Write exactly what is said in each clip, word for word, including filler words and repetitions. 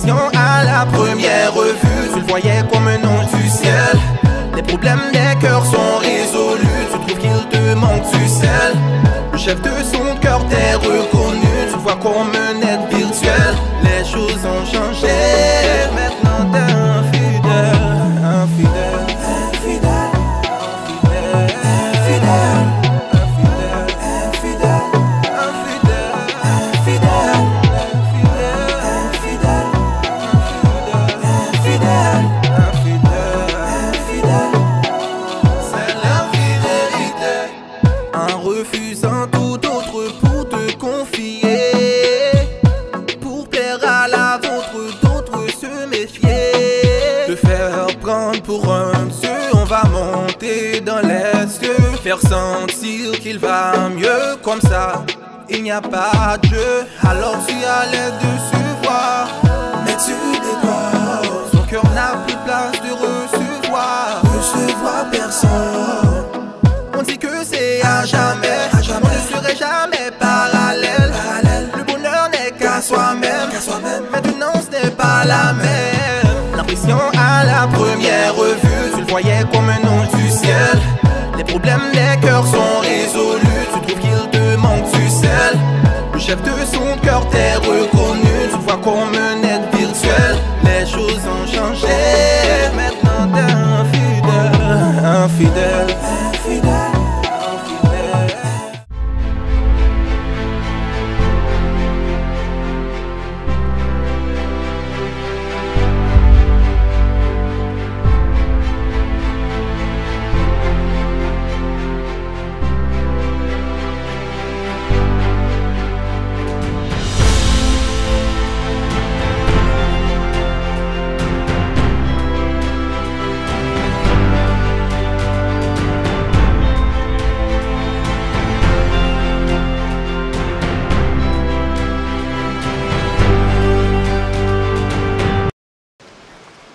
À la première vue, tu le voyais comme un ange du ciel. Les problèmes des cœurs sont résolus, tu trouves qu'il te manque du sel. Le chef de son cœur t'est reconnu, tu le vois comme un être virtuel. Les choses ont changé, maintenant t'es infidèle, infidèle, infidèle. En refusant tout autre pour te confier, pour plaire à la vôtre, d'autres se méfier. Te faire prendre pour un dieu, on va monter dans les cieux, faire sentir qu'il va mieux comme ça. Il n'y a pas de jeu, alors tu as l'air de se voir. Mais tu décroches, ton cœur n'a plus place de recevoir. Recevoir personne. On dit que c'est à jamais, on ne serait jamais parallèle. Le bonheur n'est qu'à soi-même, maintenant ce n'est pas la même. L'impression à la première vue, tu le voyais comme un ange du ciel. Les problèmes des cœurs sont résolus, tu trouves qu'il te manque du sel. Le chef de son cœur t'est reconnu, tu le vois comme un être virtuel. Les choses ont changé, maintenant t'es infidèle, infidèle, infidèle, infidèle.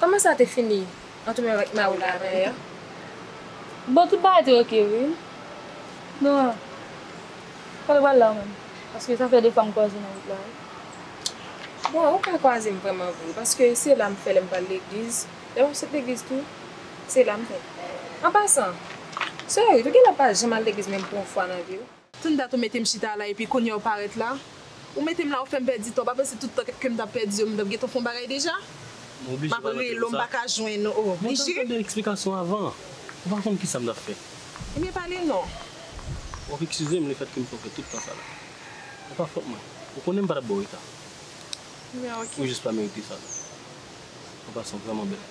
Kòman sa te fini ant ou menm avèk mari w la, Maria? Bon, tout bagay te oke, wi. Non. Kote w pral la, ou menm? Paske sa fè de fwa m kwaze w nan wout la, wi. Bon, ou pa kwaze m vrèman vre, paske se la m fè lè m pral legliz. Lè m ap sot legliz tou, se la m fè. An pasan, sè Ruth, ou genlè pa janm al legliz menm pou yon fwa nan vi w. Tout dat ou mete m chita la epi kounye a ou parèt la. Ou mete m la, ou fè m pèdi tan. Ou pa panse tout tan ke m t ap pèdi yo, m t ap gentan fè yon bagay deja? M ap rele w, m pa ka jwenn ou. Ou oblije? Mwen t ap tande eksplikasyon avan. Ou pa konn kisa m t ap fè. Ebyen, pale non. W ap eskize m lefètke m fè w fè tout tan sa la. Se pa fòt mwen. Ou konnen m pa t ap ba w reta. Ou jis pa merite sa. An pasan, w vrèman bèl.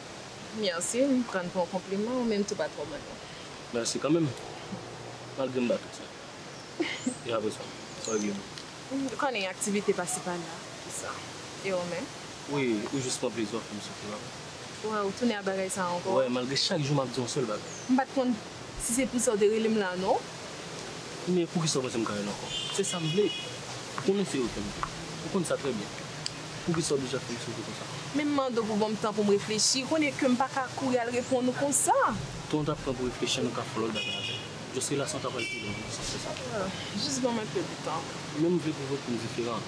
Mèsi, m pran pou yon konpliman, ou menm tou pa twò mal non. Mèsi kanmenm. Malgre m ba tout sa. E apre sa, sa w gen? M konnen aktivite pase pa la, tout sa. E ou menm? Wi, ou jis pran plezi w ap fè m soufri, papa. Wè, ou tounen a bagay sa ankò? Wè, malgre chak jou m ap di yon sèl bagay. M pa t konn si se pou sa w te rele m la, non. Men poukisa w panse m ka rele ankò? Se sa m vle. Ou konnen se ou ke m vle. Ou konn sa trè byen. Poukisa w oblije ap fè m soufri konsa? Men m mande w pou ban m tan pou m reflechi. Ou konnen ke m pa ka kouri al reponn ou konsa. Tan w t ap pran pou reflechi a, nou ka fè yon lòt bagay avè l. Jis relasyon ta pral pi lwen, wi, si se sa. Ah, jis ban m enpe de tan. Men m vle pwouve w ke m diferan.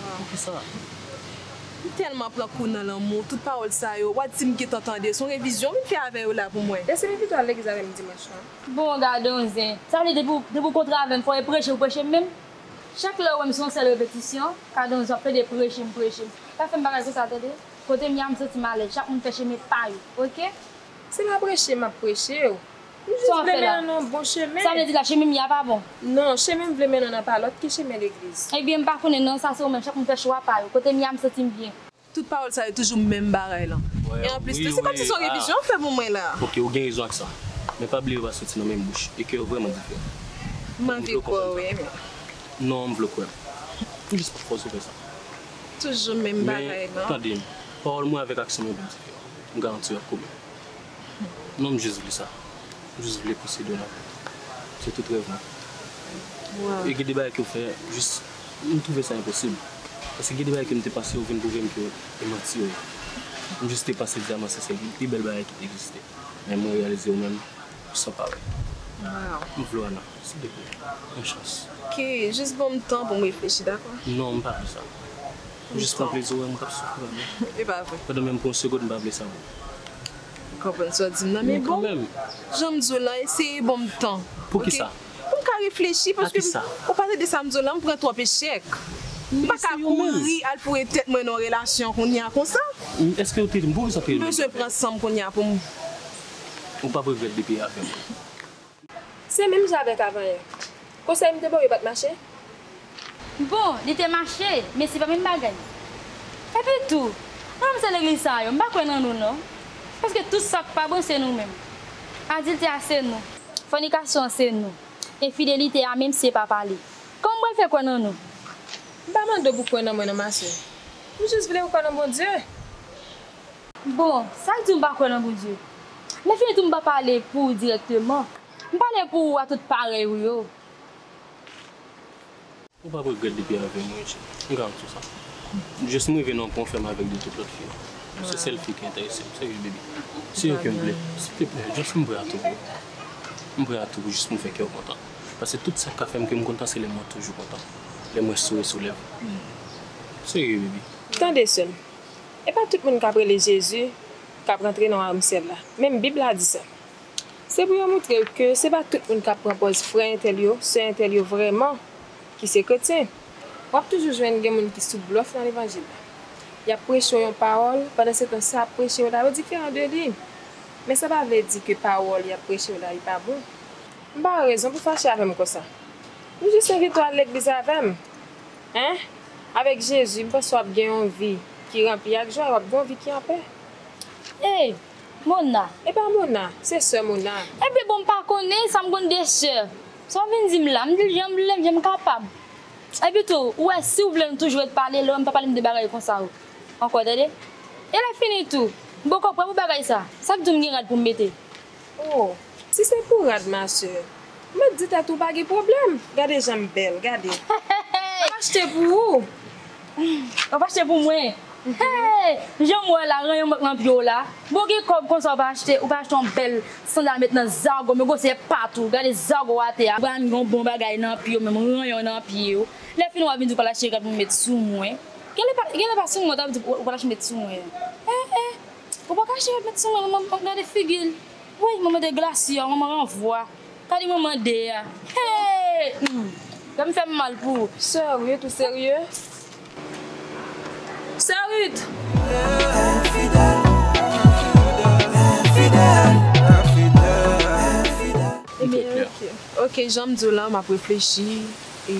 Ah. Poukisa? M tèlman pran kou nan lanmou, tout pawòl sa yo, w a di m gentan tande, se yon revizyon w vin fè avè yo la pou mwen. Lè se m envite w al legliz avè m dimanch lan. Bon, gade yon zen. Sa vle di depi w, depi w kontre avè m, fò e preche ou preche m menm? Chak lè w wè m se yon sèl repetisyon, gade yon zen w ap plede preche m, preche m. Pa fè m bagay konsa, tande? Kote m ye a, m santi m alèz. Chak moun fè chemen pa yo, oke? Se pa preche m ap preche w. M jis vle mennen w nan bon chemen. Sa vle di la, chemen m ye a pa bon? Non, chemen m vle mennen w nan pa lòt ke chemen legliz. Ebyen, m pa konnen non, sa se ou menm, chak moun fè chwa pa yo. Kote m ye a, m santi m byen. Tout pawòl sa yo toujou menm bagay lan. E anplis tou, se kòmsi se yon revizyon w fè pou mwen la. Oke, ou gen rezon ak sa. Men pa bliye yo pa soti nan menm bouch e ke yo vrèman diferan. M anvi kwè w, wi, men. Non, m vle w kwè m. M jis pa fòse w fè sa. Toujou menm bagay lan. Men, tande m. Pawòl mwen avèk aksyon mwen byen diferan. M garanti w y ap koupe. Non, m jis vle sa. M jis vle posede w nan vi m. Se tout rèv mwen. E gen de bagay ke w fè, jis, m twouve sa enposib. Paske gen de bagay ke m te panse ou vin pwouve m ke e manti yo ye. M jis te panse dyaman se sèl pi bèl bagay ki te egziste. Men mwen reyalize ou menm, ou san parèy. M vle w, Ana, silvouplè, yon chans. Oke, jis ban m tan pou m reflechi, dakò? Non, m pa vle sa. Jis pran plezi, ou wè m k ap soufri la, non? E pa vre. Pandan menm pou yon segond, m pa vle sa, bon. Konprann sa w di m nan, men bon, Kanmenm. Jan m di w la, eseye ban m tan. Poukisa? Pou m ka reflechi, paske Akisa? Ou pale de sa m di w la, m pran twòp echèk. M pa ka kouri al foure tèt mwen nan yon relasyon kounye a konsa. Èske ou te di m poukisa ou te M bezwen pran san m kounye a pou m. Ou p ap regrèt depi avè m. Se menm jan avèk avan yè. Konsèy m te ba w yo pa t mache? Bon, li te mache, men se pa menm bagay. Epi tou, mwen menm se legliz sa yo, m pa kwè nan nou non. Paske tout sa k pa bon se nou menm. Adiltè a se nou. Fònikasyon an se nou. Enfidelite a menm se pa pale. Kòman m pral fè kwè nan nou? M pa mande w pou w kwè nan mwen non ma sè. M jis vle w kwè nan Bondye. Bon, sa k di w m pa kwè nan Bondye? Lè fini tou m pa pale pou ou dirèkteman. M pale pou ou a tout parèy ou yo. Ou p ap regrèt depi avè m wi, G. M garanti w sa. Jis m rive nan yon pwen fèm avèk de tout lòt fi yo. Se sèl fi ki enterese m, serye baby. Se yo ke m vle. Silteplè, just m prè a tou pou ou. M prè a tou pou jis pou m fè kè w kontan. Paske tout sa k ka fè m ke m kontan se lè m wè w toujou kontan. Lè m wè souri sou lèv ou. Serye baby. Tande sè m. E pa tout moun k ap rele Jezi k ap rantre nan wayòm syèl la. Menm Bib la di sa. Se pou yo montre w ke se pa tout moun k ap pran pòz frè entèl yo, sè entèl yo vrèman ki se kretyen. W ap toujou jwenn gen moun ki sou blòf nan levanjil la. Y ap preche w yon pawòl, pandansetan sa y ap preche w la yo diferan de li. Men sa pa vle di ke pawòl y ap preche w la yo pa bon. M pa wè rezon pou w fache avè m konsa. M jis envite w al legliz avè m. Hein? Avèk Jezi, m panse w ap gen yon vi ki ranpli ak jwa e w ap gen yon vi ki anpè. Ey, Mona. E pa Mona, se sè Mona. Epi bon, m pa konnen sa, m konn de sè. Sa w vin di m la, m di l jan m vle m, jan m kapab. Epi tou, ou wè, si w vle nou toujou ret pale, lè w wè m pa pale m de bagay konsa yo ankò, tande? E lè fini tou, m poko prè pou bagay sa. Sa k di w m gen rad pou m mete? Oh, si se pou rad ma sè, mèt di tèt ou pa gen pwoblèm. Gade jan m bèl, gade. M ap achte pou ou. W ap achte pou mwen? Hey! Jan m wè la, ranyon mank nan pye w la. Bon, gen kòb konsa w pa achte, ou pa achte yon bèl sandal met nan zago, men gwosè patou, gade zago atè a. Ou pa menm gen yon bon bagay nan pye w, menm ranyon nan pye w. Lè fini w ap vin di w pral achte rad pou m met sou mwen. Genlè pa, genlè pa sou mwen w t ap di w pral achte met sou mwen. Eh, eh! Ou pa ka achte rad met sou mwen, manman, gade figi l. Woy, manman de glasya, manman ranvwa. Gade manman de a. Hey! Hmm. Sa m fè m mal pou ou. Sè Ruth, ou serye? Sè Ruth! Ebyen, ok. Ok, jan m di w la, m ap reflechi. E,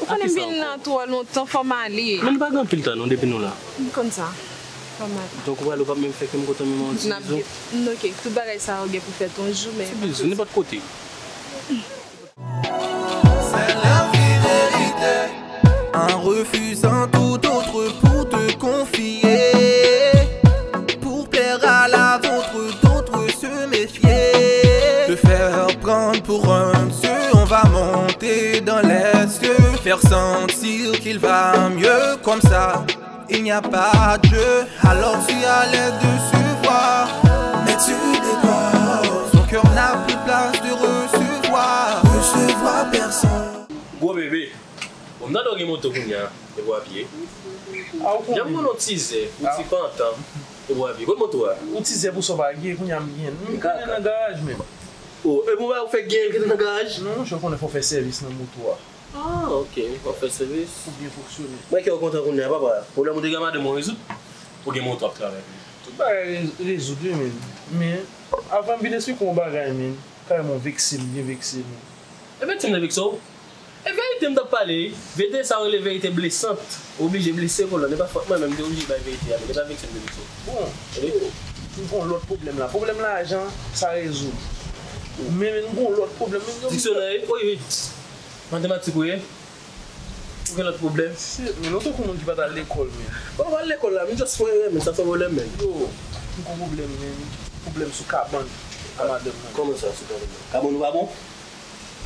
ou konnen m vin la twò lontan, fò m ale. Men m pa gen anpil tan non depi nou la. M konn sa. Fò m ale. Donk ou prale, ou p ap menm fè kè m kontan menm yon ti N ap bizou? gen, n, ok, tout bagay sa yo gen pou fèt yon jou, men. Ti bizou, nenpòt kote. C'est l'infidélité. En refusant tout autre pour te confier. Pour plaire à la vôtre, d'autres se méfier. Te faire prendre pour un dieu, on va monter dans les cieux. Faire sentir qu'il va mieux comme ça. Il n'y a pas Dieu, alors tu as l'air de se voir. Mais tu décores. Son cœur n'a plus place de recevoir. Recevoir personne. Gwo bebe. Bon, m tande w gen moto kounye a, epi w ap ye. Jan m konn w tizè, ou ti pantan, epi w ap ye. Kote moto a? Ou tizè pou sa w pa gen, kounye a m gen. M konnen nan garaj menm. Oh, epi w pa fèk gen kite nan garaj? Non, monchè, w konnen fò w fè sèvis nan moto a. Ah, ok, w ap fè sèvis. Pou byen fonksyone. Mwen kè w kontan kounye a, papa. Pwoblèm ou te gen madanm ou rezoud? Ou gen moto ap travay? Tout bagay re-, rezoud wi, men. Men, avan m vin esplike w yon bagay, men. Kay mwen vekse m, byen vekse m. E vekse m te vekse w? E verite m t ap pale, verite sa yo rele verite blesant. Ou oblije blese pou l, e pa fòt mwen menm, m te oblije bay verite a, men e pa vekse m te vekse w. Bon, m gon lòt pwoblèm la. Pwoblèm lajan, sa rezoud. Men, men m gon lòt pwoblèm, men m Diksyonè, wi, wi. Matematik, wi. Ou gen lòt pwoblèm? Shit, men ou tankou moun ki pa t al lekòl, men. Bon, m al lekòl la, m just fè erè, men sa se yon pwoblèm, men. Yo, m gon pwoblèm, men. Pwoblèm sou kabann a madanm mwen. Kòman sa, sou kabann nan? Kabann ou pa bon?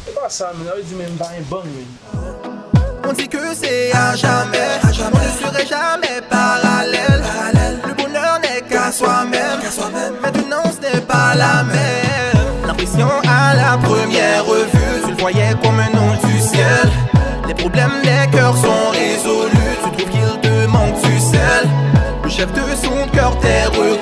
E pa sa, men, sa vle di, men, m pa gen bang, men. On dit que c'est à jamais, on ne serait jamais parallèle. Le bonheur n'est qu'à soi-même, maintenant ce n'est pas la même. L'impression à la première vue, tu le voyais comme un ange du ciel. Les problèmes des cœurs sont résolus, tu trouves qu'il te manque Chef de son cœur terreux.